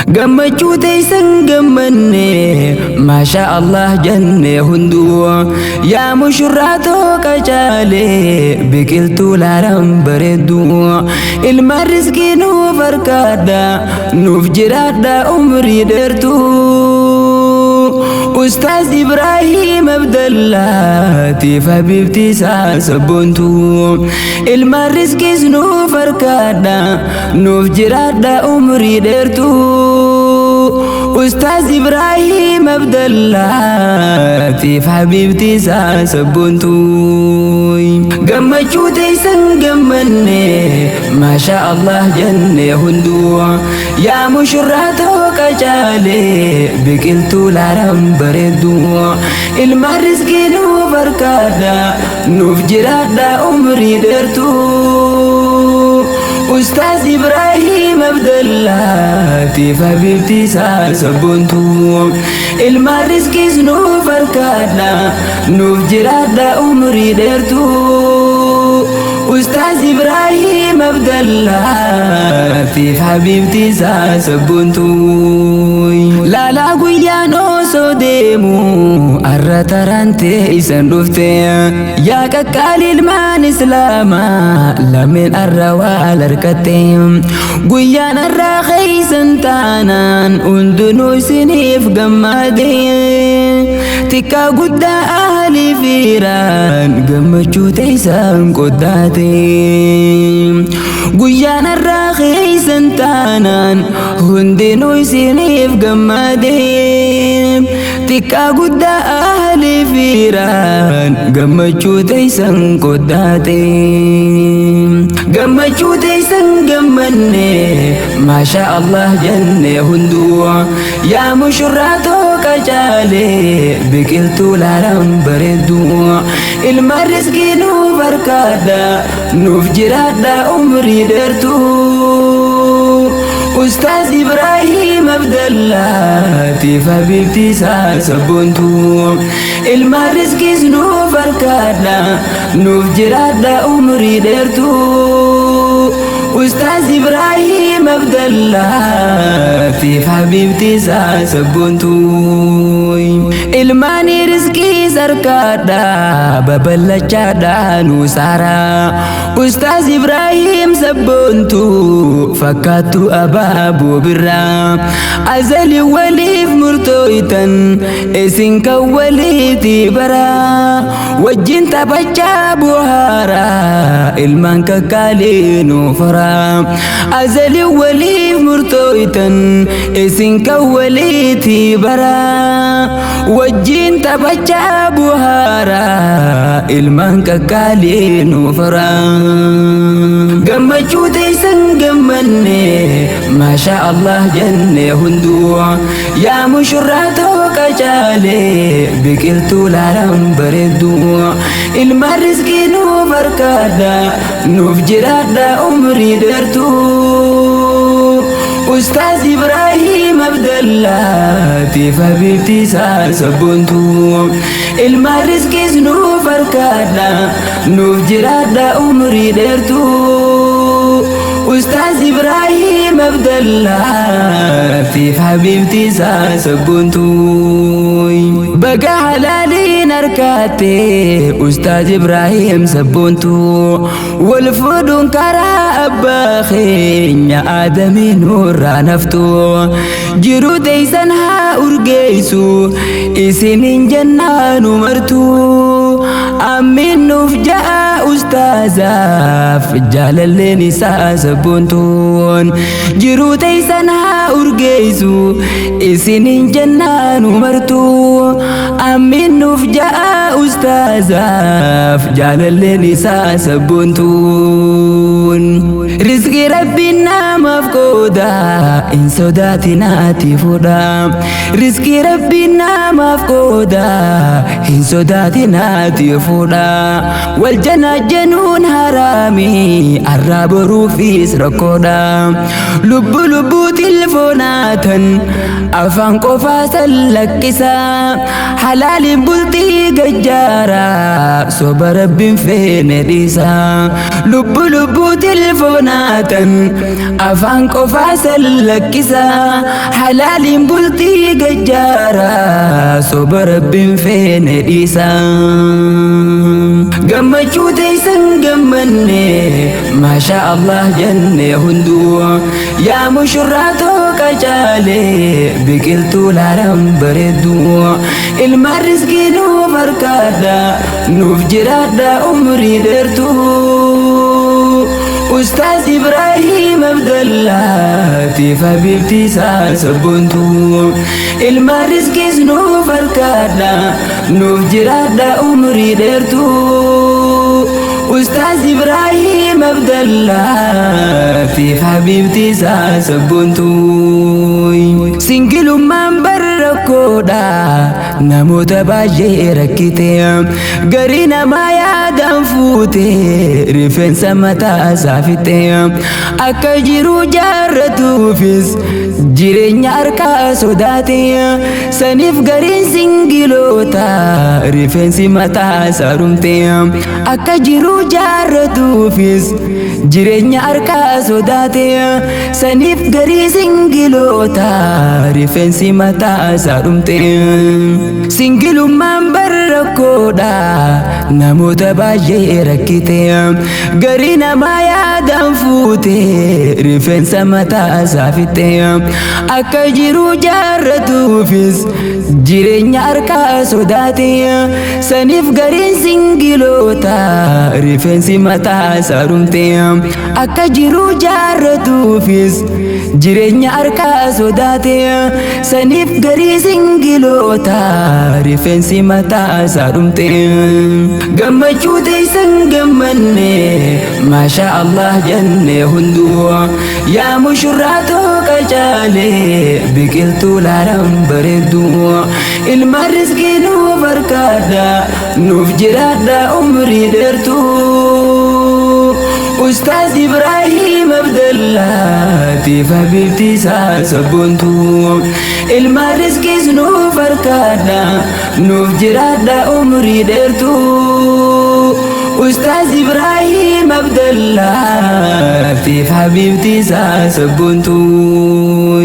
Gammachuu teeysan gammanne, maashaa Allah jenne hunduu. Yaa mushurraatoo qacaalee, biqiltuu laalaan bareedduu, ilmaan riskii nuuf harkaadha, nuuf jiraadha umrii dheertuu. Ustaaz Ibraahim Abdallaatiif habiibti isaa sabboontuu, ilmaan riskiis nuuf harkaadha, nuuf jiraadha umrii dheertuu. Ustaaz Ibraahim Abdallaatiif habiibti isaa sabboontuu, gammachuu teeysan gammanne, maashaa Allah jenne hunduu. Yaa mushurraatoo qacaalee, biqiltuu laalaan bareedduu, ilmaan riskii nuuf harkaadha, nuuf jiraadha umrii dheertuu. Ustaaz Ibraahim Abdallaatiif habiibti isaa sabboontuu, ilmaan riskiis nuuf harkaadha, nuuf jiraadha umrii dheertuu. Ustaaz Ibraahim Abdallaatiif habiibti isaa sabboontuu. Laalaa guyyaan osoo deemu arra tarantee isan dhufte, yaa qaqqaali ilmaan islaamaa lameen arra waal harkatte. Guyyaan arra keeysan taanaan hundinuu isiniif gammade, xiqqaa guddaa ahlii fiiraan gammachuu teeysan qoddaate. Guyyaan arra keeysan taanaan hundinuu isiniif gammade, xiqqaa guddaa ahlii fiiraan gammachuu teeysan qoddaate. Gammachuu teeysan gammanne, maashaa Allah jenne hunduu. Yaa mushurraatoo qacaalee, biqiltuu laalaan bareedduu, ilmaan riskii nuuf harkaadha, nuuf jiraadha umrii dheertuu. Ustaaz Ibraahim Abdallaatiif habiibti isaa sabboontuu, ilmaan riskiis nuuf harkaadha, nuuf jiraadha umrii dheertuu. Ustaaz Ibraahim Abdallaatiif habiibti isaa sabboontuu, ilmaanii riskiis harkaadha, babal'achaadha nuusaara. Ustaaz Ibraahim sabboontuu fakkaattu abaaboo birraa, azali waliif murtooytan isin kan waliiti bara, wajjin taphachaa buhaaraa, ilmaan kakkaalee nuufaraa. Azali waliif murtooytan isin kan waliiti bara, wajjin taphachaa buhaaraa, ilmaan kakkaalee nuufaraa. Gammachuu teeysan gammanne, maashaa Allah jenne hunduu. Yaa mushurraatoo qacaalee, biqiltuu laalaan bareedduu, ilmaan riskii nuuf harkaadha, nuuf jiraadha umrii dheertuu. Ustaaz Ibraahim Abdallaatiif habiibti isaa sabboontuu, ilmaan riskiis nuuf harkaadha, nuuf jiraadha umrii dheertuu. Ustaaz Ibraahim Abdallaatiif habiibti isaa sabboontuu. Baga halaaliin harkaatte Ustaaz Ibraahim sabboontuu, wal fuudhuun karaa abbaa keenya aadamii nurraa naftu. Jiruu teeysan haa urgeessu isinin jennaanu martu, amiin nuuf ja'a ustaazaaf jaalalleen isaa sabboontuun. Jiruu teeysan haa urgeessu isinin jennaanu martu, amiin nuuf ja'a ustaazaaf jaalalleen isaa sabboontuun. Rizqii rabbiin namaaf qooda, hin sodaatinaati fuudha. Rizqii rabbiin namaaf qooda, hin sodaatinaati fuudha. Wal janajjanuun haraami, arraa boruufis rakkoodha. Lubbu lubbuu tilfoon tilfoonaatan afaan qofaa san lakkisaa halaaliin bultii gajjaaraa soba rabbiin feene dhiisaa lubbu lubbuu tilfoonaatan afaan qofaa san lakkisaa halaaliin bultii gajjaaraa soba rabbiin feene dhiisaa gammachuu teessan gammanne maashaa Allah jenne hunduu yaa mushurraatoo qacaalee biqiltuu laalaan bareedduu ilmaan riskii nuuf harkaadha nuuf jiraadha umrii dheertuu Ustaaz Ibrahim Abdallaatiif habibti isaa sabboontuu ilmaan riskiis nuuf harkaadha nuuf jiraadha umrii dheertuu Ustaaz Ibrahim Abdallaatiif habibti isaa sabboontuu singilummaan barrakkoodha namoota baay'ee rakkite garii namaa yaadaan fuute rifeensa mataa isaa fixe akka jiru jaarratuufis jireenya harkaa sodaate saniif gariin singiloota rifeensi mataa isaa dhumte akka jiru jaarratuufis jireenya harkaa sodaate saniif garii singiloota rifeensi mataa isaa dhumte singilummaan barrakkoodha namoota baay'ee rakkite garii namaa yaadaan fuute rifeensa mataa isaa fixe akka jiru jaarratuufis jireenya harkaa sodaate saniif gariin singiloota rifeensi mataa isaa dhumte akka jiru jaarratuufis jireenya harkaa sodaate saniif garii singiloota rifeensi mataa isaa dhumte gammachuu teessan gammanne maashaa Allah jenne hunduu yaa mushurraatoo qacaalee biqiltuu laalaan bareedduu ilmaan riskii nuuf harkaadha nuuf jiraadha umrii dheertuu Ustaaz Ibrahim Abdallaatiif habibti isaa sabboontuu ilmaan riskiis nuuf harkaadha nuuf jiraadha umrii dheertuu Ustaaz Ibrahim Abdallaatiif habibti isaa sabboontuu.